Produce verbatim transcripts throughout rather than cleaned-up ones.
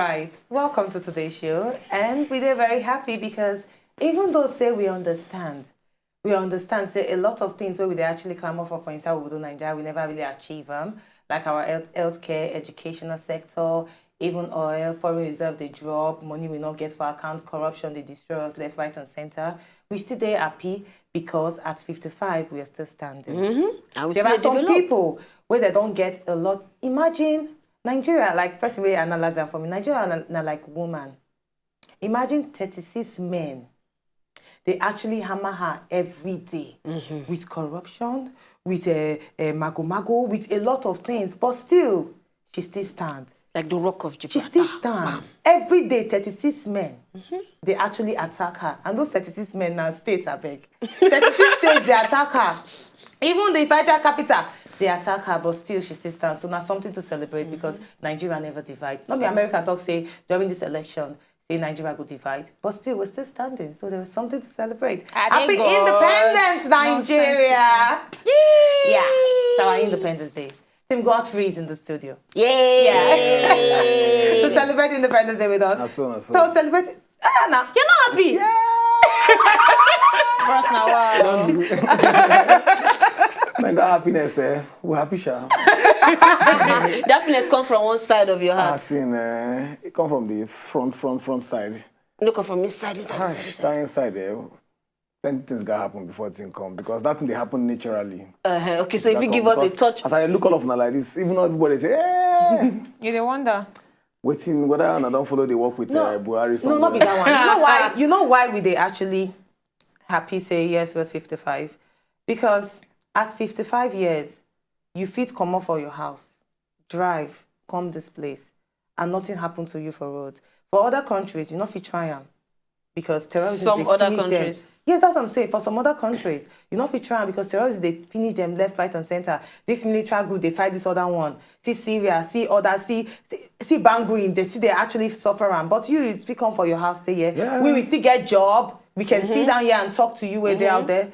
Right. Welcome to today's show. And we are very happy because even though say we understand, we understand say a lot of things where we dey actually clamor for for inside Obodo Nigeria, we never really achieve them. Like our health, healthcare, educational sector, even oil, foreign reserve dey drop, money we not get for account, corruption dey destroy us left, right, and center. We still dey happy because at fifty-five we are still standing. Mm-hmm. And we There still are some develop. People where they don't get a lot. Imagine Nigeria, like person wey analyze am for me. Nigeria na, na like woman. Imagine thirty-six men. They actually hammer her every day with corruption, with uh, uh, mago mago, with a lot of things. But still, she still stand. Like the rock of She Gibraltar. Still stand. Every day, thirty-six men, they actually attack her. And those thirty-six men now states, I beg. thirty-six states, they attack her. Even the federal capital, they attack her, but still she still stands. So now something to celebrate because Nigeria never divide. Not be America talk say during this election, say Nigeria go divide, but still we're still standing. So there is something to celebrate. I Happy dey God. Independence, Nonsense Nigeria! Yeah, it's our Independence Day. Team Godfrey is in the studio. Yay! To celebrate Independence Day with us. Na so, na so. So celebrate. Ah, nah. You're not happy. Bros, now wow. Man, that happiness, eh? We happy, sha. The happiness come from one side of your I heart. seen, eh? It come from the front, front, front side. Look come from inside, inside, inside, Gosh, inside. That inside there, plenty things got happen before things come because that thing they happen naturally. Uh-huh. Okay, so if you That give come us a because touch. As I look all of Nalai this, even though everybody say, hey, You dey wonder. waiting whether I don't follow the work with uh, Buhari. No, not be that one. You know why? You know why we they actually happy say yes we're fifty-five? Because at fifty-five years, you fit come off of your house, drive, come this place, and nothing happened to you for road. For other countries, you know if you try them because terrorism Some they other finish them. Countries. Yes, that's what I'm saying. For some other countries, you know if you try 'em because terrorists they finish them left, right, and center. This military group they fight this other one. See Syria, see other, see see, see Bangui. They see they actually suffer am. But you, if you come for your house, stay here. Yeah. We will still get job. We can sit down here and talk to you where they out there.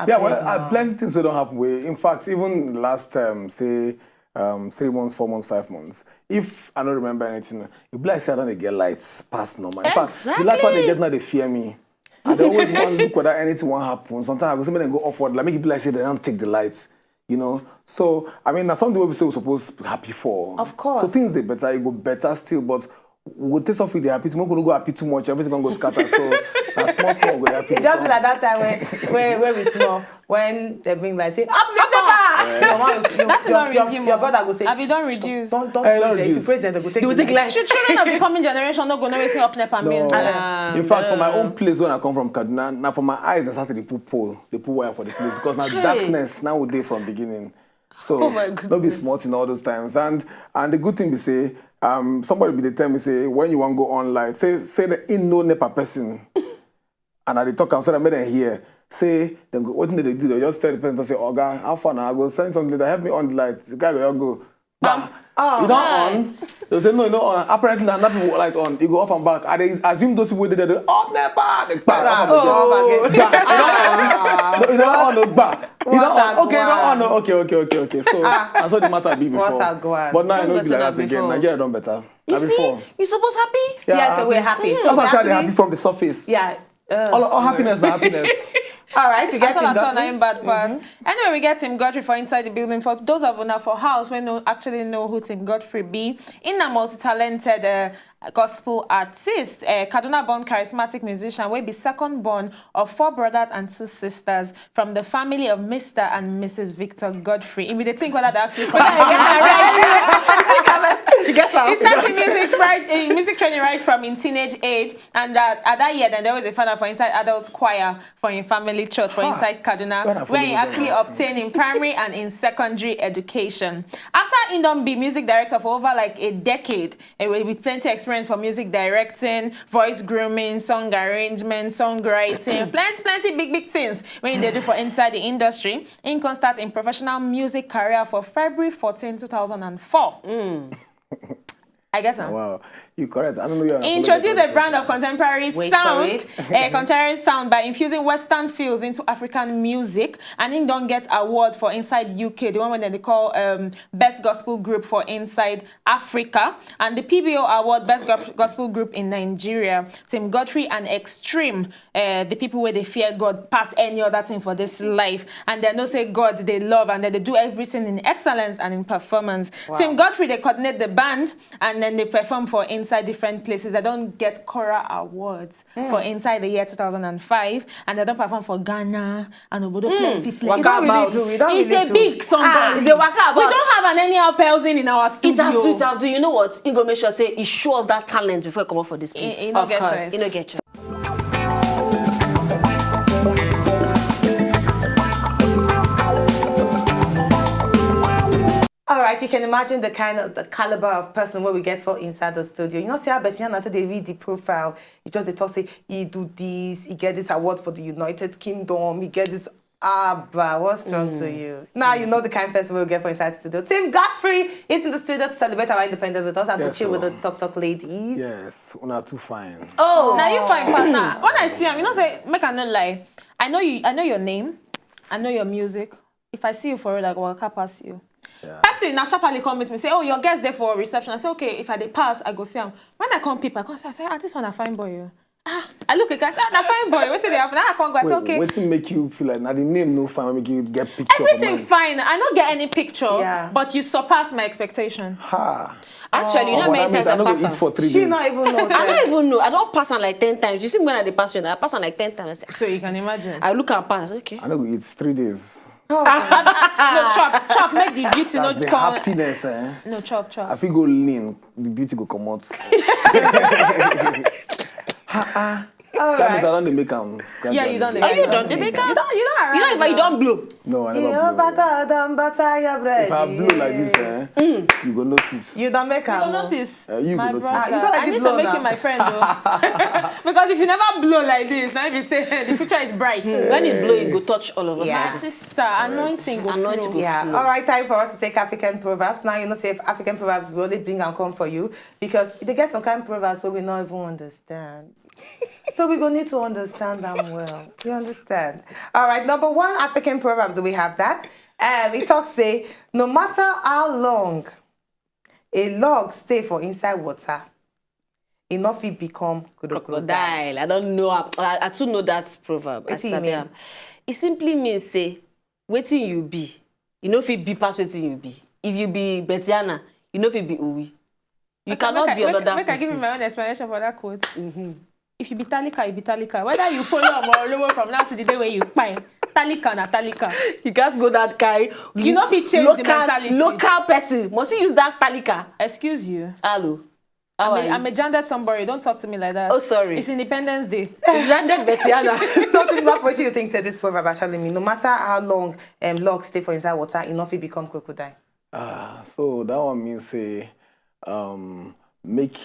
Yeah, Abeg well, na. Uh, plenty things we don't happen. We, in fact, even last um, say um, three months, four months, five months. If I don't remember anything, you be like say I don't get lights pass normal. In fact, the light one they Exactly. Get now they fear me. And they always want to look whether anything won't happen. Sometimes I go see them go upward, like make it be like say they don't take the lights. You know, so I mean, that's something we still supposed to be happy for. Of course. So things they better, it go better still, but we take something they happy. Tomorrow go happy too much, everything gonna go scatter. So that's small, small go happy. It's just like that time when when, when we small when they bring like say up the paper. Your mom, your, That's your, not your, redeem. Your brother go say Have you done reduce? Don't don't Eh, don't praise them. If you reduce. Praise them, they go take. They will take life. Should children of the coming generation not go know wetin up nepa mean? No. Ah, In fact, for my no. Own place when I come from Kaduna, now for my eyes, I started to put pole, they put wire for the place because now Chey. Darkness now would day from beginning. So Oh my don't be goodness. smart in all those times. And and the good thing be say, um, somebody be they tell me say when you want go on light, say say the in no nepa person. And I dey talk am so that make dem hear. Say dem go wetin dem dey do, they just tell the person to say, "Oga, how far now? I go send something later. Help me on the light." The guy go just go. Bam. You don't on. They say no, you don't on. Apparently now, not people light on. You go off and back. I dey assume those people wey dey there, they off nepa, they back. Off and back. Oh. Back. You don't on. No, you don't on. No, back. You don't Water on. Okay, you don't go on. No, okay, okay, okay, okay. So I saw the matter be before. Water go on. But now I Don't know go be say like that that again. Before. Nigeria done better. You Na see, before. You supposed happy. Yeah, Yes, so we're happy. So That's why I say they actually- happy from the surface. Yeah. Uh, All, all happiness na happiness. All right, we get That's all him I saw Godfrey. in bad pass. Anyway, we get Team Godfrey for inside the building. For those of una for house wey no actually know who Team Godfrey be, he na multi-talented uh, gospel artist, uh, Kaduna-born charismatic musician wey be second born of four brothers and two sisters from the family of Mister and Missus Victor Godfrey. He be dey think whether they actually connect. She gets out. He started music right, uh, music training right from in teenage age, and uh, at that year, then there was a father for inside adult choir for in family church for inside Kaduna, When I where he follow actually them, obtained in primary and in secondary education. After he don be music director for over like a decade, eh, with with plenty experience for music directing, voice grooming, song arrangement, songwriting, plenty, plenty big, big things when they do for inside the industry. He can start in professional music career for February fourteen, two thousand and four. I get am. Wow, you correct. I don't know. You Introduce a brand of contemporary Wait for sound, it. A contemporary sound by infusing Western feels into African music, and he don get award for inside U K, the one wey dem dey call um, Best Gospel Group for Inside Africa, and the P B O Award Best Gos- Gospel Group in Nigeria. Tim Godfrey and Extreme, uh, the people wey dey fear God pass any other thing for this life, and dem know say God dey love, and dem dey do everything in excellence and in performance. Tim Godfrey dey coordinate the band, and then dey perform for inside different places. Dem don get Kora Awards for inside the year two thousand and five, and dem don perform for Ghana and obodo plenty Waka places. about. Do, we don't He's really a do. big somebody. He's a waka We about. Don't have an anyhow person in our It studio. Have to, it have to. You know what? He go make sure say he shows that talent before he come up for this place. He no Of get course. Choice. He no get choice. All right, you can imagine the kind of the caliber of person what we get for inside the studio. You know, see how Bettina to they read the profile. He just they talk say he do this, he get this award for the United Kingdom, he get this. Ah, but what's wrong to you? Now you know the kind of person we get for inside the studio. Tim Godfrey is in the studio to celebrate our independence with us and Yes, to chill with sir. The Talk Talk ladies. Yes, una too fine. Oh, Now you fine pass now. When I see him, you know say make I no lie. I know you. I know your name. I know your music. If I see you for road, I go waka pass you. Yeah. Person na sharply come meet me say, "Oh, your guest there for reception." I say, "Okay, if I dey pass, I go see him." When I come peep, I come say, I say, "Ah, this one a fine boy." Oh. Ah, I look at guy, say, "Ah, na fine boy." Wetin dey happen? I come go, I say, Wait, "Okay." Wetin make you feel like now the name no fine make you get picture? Everything For mine. Fine. I no get any picture, Yeah. but you surpass my expectation. Ha. Actually, you know But many that means times I I no go pass eat am. For three She days. Not even know. I don't even know. I don't pass am like ten times. You see me when I dey pass you, I pass am like ten times. I say, So you can imagine. I look and pass. Okay. I no go eat three days. No chop, chop. Make the beauty That's not the come. Happiness, eh? No chop, I chop. fit go lean. The beauty go come out. All That means I right. don't dey make am. Yeah, you don't. Are you done? They make am. You don't. You don't. You know if I don't blow. No, I never Jehovah blow. God, don't butter your bread. If I blow like this, eh, you go notice. You don't make You am. don't Oh. Notice. Eh, you My go brother, notice. Ah, you don't I already need to blow make now. You my friend though. Because if you never blow like this, now if you say the future is bright. When it blow, it go touch all of us. Yeah. Like this. Sister, anointing go Anointing flow. go Yeah. flow. All right. Time for us to take African proverbs. Now you know, say if African proverbs will only bring and come for you because they get some kind of proverbs where we not even understand. So we gonna need to understand them well. You understand? All right. Number one African proverbs. Do we have that? Um, it talks say, no matter how long a log stay for inside water, e no fit become crocodile. Crocodile. I don't know. I, I, I too know that proverb. I Wetin e sabi mean? Am. It simply means say, wetin you be, you no fit be pass wetin you be. If you be Betiana, you no fit be Owi. You cannot Make be I, another make, make I give person. You my own explanation for that quote. If you be talika, you be talika. Whether you follow am or lower from now to the day where you kpai, talika na talika. You can't go that guy. You no fit change the Local, mentality. Local person must you use that talika. Excuse you. Hello. How I'm are a, you? I'm a gendered somebody. Don't talk to me like that. Oh, sorry. It's Independence Day. Gendered Betiana. So think about what you think say this proverb actually mean. No matter how long um, log stay for inside water, e no fit become crocodile. Ah, so that one means say, um, make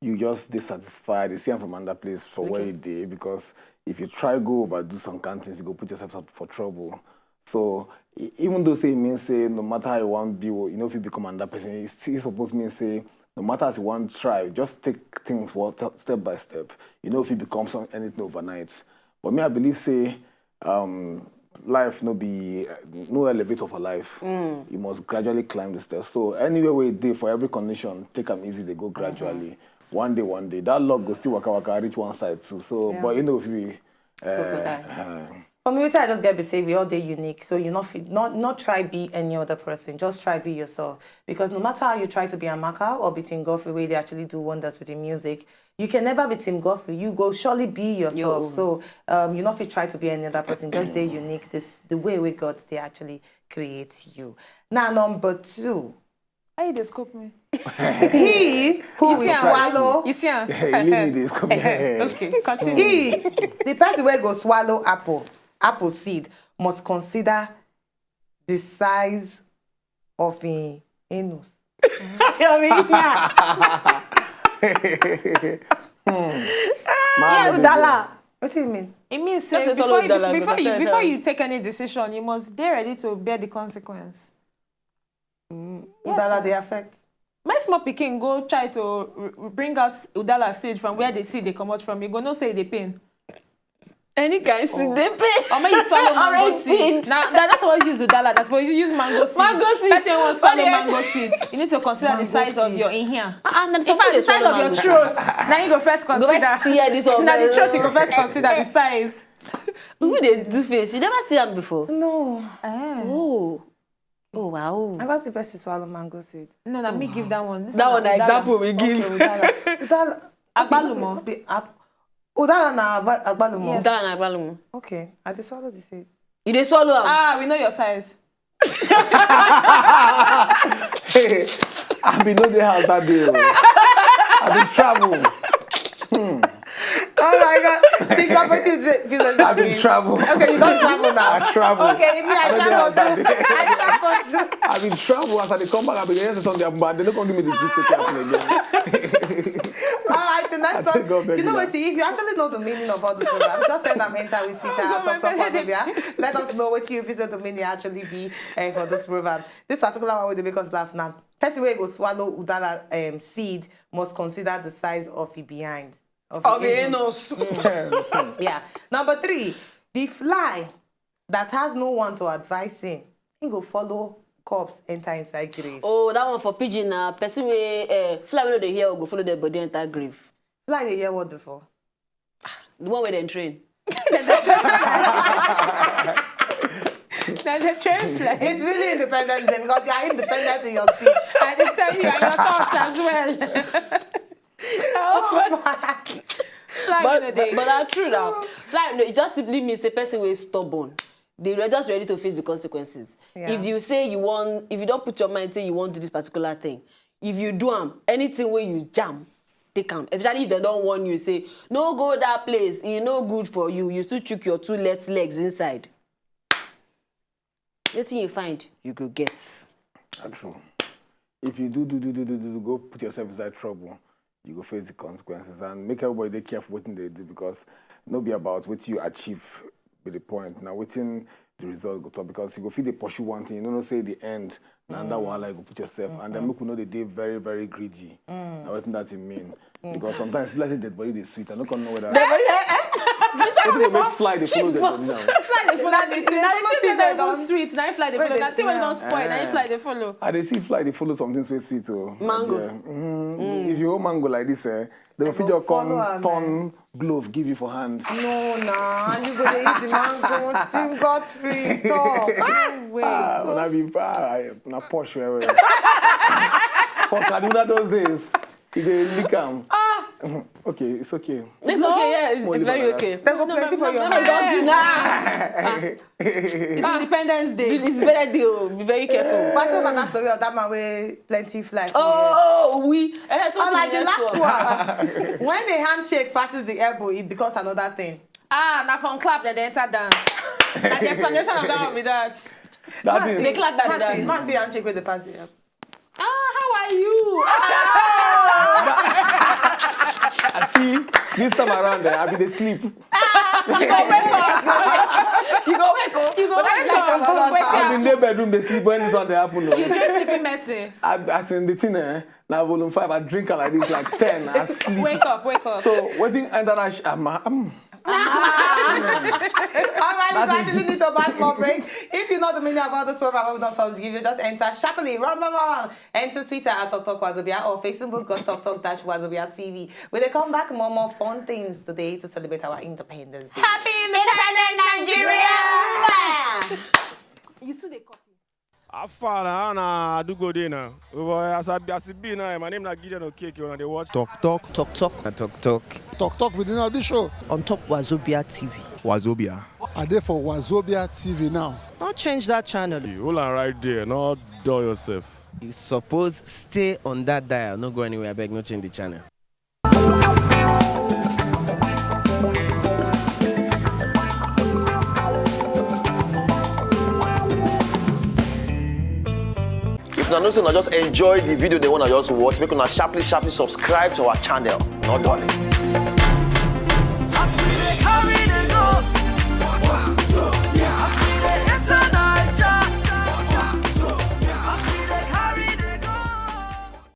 you just dissatisfied. You see, I'm from another place for where you dey because if you try go overdo some kind things, you go put yourself up for trouble. So e- even though say it means say no matter how you want be, you know if you become another person, it still supposed mean say no matter as you want try, just take things for t- step by step. You know if you become some anything overnight. But me, I believe say um, life no be no elevator for life. You must gradually climb the steps. So anywhere where you dey for every condition, take am easy. They go gradually. One day, one day, that log go still waka waka reach one side too. So, but you know if you uh, Crocodile. uh, For me, wetin I just get be say we all dey unique, so you not fit, not not try be any other person. Just try be yourself, because no matter how you try to be Amaka or be Tim Godfrey, where they actually do wonders with the music, you can never be Tim Godfrey. You go surely be yourself. own. So um, you not fit try to be any other person. Just stay unique. This the way we God they actually create you. Now number two, How you dey scope me? He who You will see am? swallow. You see am? Hey, leave me this. Come here. Okay, continue. He, the person where go swallow apple, apple seed must consider the size of him anus. I mean, yeah. Man, Dollar. What do you mean? It means say Just a before, solid you, dollar, before, because you, I before said- you take any decision, you must be ready to bear the consequence. Dollar they affect. When small pikin go try to r- r- bring out udala seed from where the seed dey comot from, you go know say e dey pain. Any kind seed dey pain. Or make you swallow mango Orange seed. Seed. Now, that, that's why you use udala. That's why you use mango seed. Mango seed. Person wey wan swallow Only- mango seed, you need to consider the size of your inhale. And then In fact, the size of your throat. Now you go first consider. Tear this one. Now the throat you go first consider the size. Who dey do face? You never see am before. No, Oh, oh wow. I never see person swallow mango seed. No, na me give that one. This That one na na udala. Example we give. Udala, Agbalumo. be- ab- udala na agba- agbalumo. Yes. Udala na agbalumo. Okay, I dey swallow the seed. You dey swallow am. Ah, we know your size. I bin no dey house that day. Oh. I bin travel. Oh my God! Think of what you did. Business I bin travel. Okay, you don travel now. I travel. Okay, me I I don't travel know too. about I travel too. I bin travel as I dey come back. I bin hear say something happen, but they no come give me the gist wetin happen again. All right, the next I one. take God beg You know you what? If you actually know the meaning of all this program, just send them enter with Twitter at God, Talk Talk my Wazobia. Let us know what you visit the meaning actually be uh, for this program. This particular one will make us laugh now. Person wey go swallow udala um, seed must consider the size of e behind. Of e anus. Yeah. Number three, the fly that has no one to advise him, he go follow corpse enter inside grave. Oh, that one for pidgin na person wey uh, fly wey no dey hear go follow their body enter grave. Fly dey hear word before. The one wey dem train. Na the train fly. It's really Independence Day because you are independent in your speech. I dey tell you, and your thoughts as well. Fly but, no dey. But na true now. Fly no, it just simply means a person wey stubborn. They are just ready to face the consequences. Yeah. If you say you want, if you don't put your mind say you want to do this particular thing, if you do am, anything wey you jam, take am. Especially if they don't warn you, say no go that place, e no good for you. You still chook your two left legs inside. Wetin you find, you go get. That's true. If you do do do do do do do, go put yourself inside trouble, you go face the consequences, and make everybody dey careful wetin they do, because no be about wetin you achieve be the point. Now wetin the result go talk, because you go fit dey pursue one thing, you no know say the end na under wahala you go put yourself, and then make we no dey dey very very greedy. Na wetin that thing mean? Because sometimes people like say dead body dey sweet. I no come know whether wetin dey make fly dey follow dead body now. Fly dey follow me too. Na the things wey don sweet, na fly dey follow. Na things wey don spoil, na fly dey follow. I dey see fly dey follow something sweet sweet o. Mango. Yeah. Mm, if you hold mango like this, eh, they go fit just follow come am, turn glove give you for hand. No, nah, you go dey eat the mango. Steam Godfrey, stop. Wait. Ah, una be ah, una posh well well. For Kaduna those days, you dey lick am. Okay, it's okay. It's okay, yeah, it's, We'll it's leave very am like okay. They go plenty for your No, hand. don't do now. It's Independence Day. It's better deal. Be very careful. But I told that story of that man wey plenty fly. for here. Oh, we. Uh, so Or to like the the next last one. One. When the handshake passes the elbow, it becomes another thing. Ah, na from clap dem dey enter dance. Na the explanation of that one be that. That They thing. clap that Mercy, dance. Mercy handshake with the party. Ah, how are you? I see this time around, eh, I be dey sleep. You go wake up. You go wake up. You go wake up. Go wake I up. bin dey bedroom dey sleep when this one dey happen. You Oh. drink sleeping medicine. I, as in the thing, eh, na volume five. I drink am like this, like ten. I sleep. Wake up, wake up. So wetin enter that? Sh- I'm, I'm, All right, we actually need to buy small break. If you know the meaning of all this program, we don't solve give you. Just enter sharply, run, run, run, run. Enter Twitter at Talk Talk Wazobia or Facebook at Talk Talk Dash Wazobia T V. We dey come back more more fun things today to celebrate our independence. Day. Happy Independence, Nigeria! You too dey copy. How far na how na Adugo dey na? Oh boy, as I be as e be now, my name na Gideon Okeke, una dey watch. Talk talk. Talk talk. Na talk talk. Talk talk be the name of this show. On top Wazobia T V. Wazobia. I dey for Wazobia T V now. Don't change that channel. Hold on right there, no dull yourself. You suppose stay on that dial. No go anywhere, abeg, no change the channel. If una know say una just enjoy the video, they wanna just watch, make una sharply sharply subscribe to our channel. No darling.